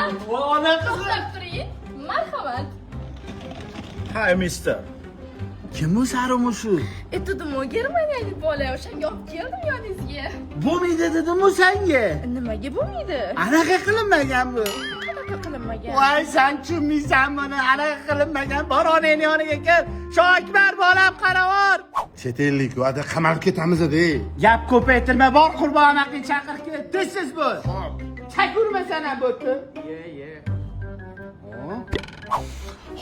Ona qizi. To'xtab turing. Marhamat. Hi, mister. Kim bu sari mushuk? Aytdim-ku, germaniyalik bola, o'shanga olib keldim yoningizga. Bo'lmaydi dedim-ku senga. Nimaga bo'lmaydi? Anaqa qilinmagan bu. Qanaqa qilinmagan? Voy, sen tushunmaysan buni. Anaqa qilinmagan. Bor onangni yoniga kir. Shoakbar bolam qaravor. Chet ellik, ada qamalib ketamiz de. Gap ko'paytirma, bor Qurbon aqing chaqir kel. Tezsiz bo'l. Chakurmasan ham bo'pti. Ye, ye.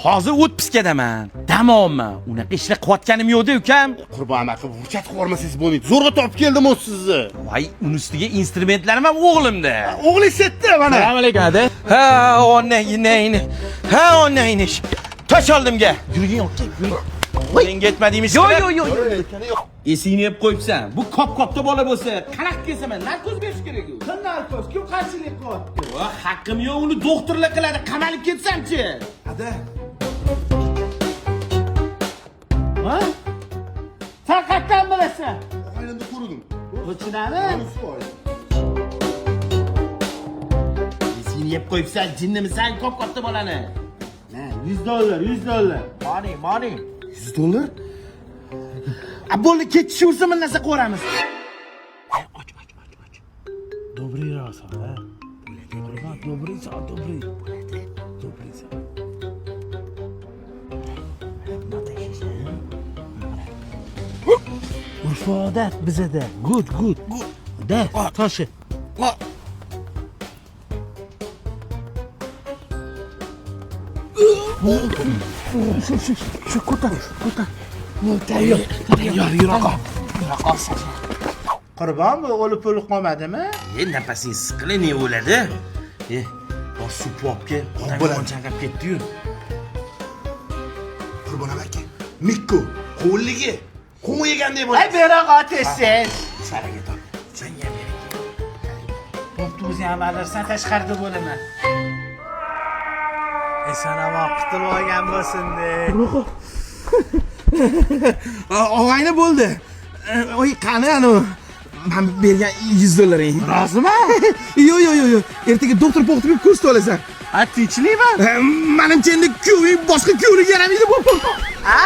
Hozir o'tpiskadaman. Dam olman. Unaqa ishlar qilayotganim yo'q-da ukam. Qurbon aka, burchat qilib yubormasangiz bo'lmaydi. Zo'rg'a topib keldim o'zi sizni. Voy, uni ustiga instrumentlarim ham o'g'limda. O'g'li setdi mana. Assalomu alaykum hadi. Ha, onangni. Ha, onangni. Tosh oldimga. Yurgin yo'qki, yuring. Menga yetmadingmi? Yo'q, yo'q, yo'q. Esingni yeb qo'yibsan. Bu kop-kopda bola bo'lsa, qanaqa kelsaman? Narkoz berish kerak u. Kim narkoz? Kim qarshilik qilyapti? Va haqqim yo'q, uni doktorlar qiladi. Qamalib ketsamchi? Ada. Ha? Sen qayerdan bilasan? Oilamda ko'rdim. O'chinami? Esingni yeb qo'yibsan, jinnimisan kop-kopda bolani. Ha, 100 dollar, 100 dollar. Money, money. 100 dollar? A bo'ldi, ketishaversa bir narsa ko'ramiz. Och, och, och, och. Добрый раз, ha? Qurban, добрый soat, добрый. Bo'ladi. Добрый soat. Urf odat bizada. Good, good. Da, toshi. Shu, shu, shu, ko'tar, ko'tar. Tayyor, tayyor, yura qol. Yura qol. Qurbon bu o'lib o'lib qolmadimi? E, nafasing siqilib ne bo'ladi? E, bor sup olib kel. Odam bo'ladi. yomon chanqab ketdi-yu. Qurbon aka, Mikko, qo'lligi. Qum yegandek Ay bo'ladi. beroq otasiz. Saraga top. Senga ham kerak. Bo'pti, o'zing ham alirsan, tashqarida bo'laman. Eson omon qutulib olgan bo'lsin de. Og'ayni bo'ldi. Oy, qani anu man bergan 100 dollaring. Rozimi? Yo'q, yo'q, yo'q, yo'q. Ertaga doktor po'xtirib ko'rsatib olasan. Ha, tinchlikmi? Manimcha endi kuyoving boshqa kuyovlik yaramaydi bu. Ha?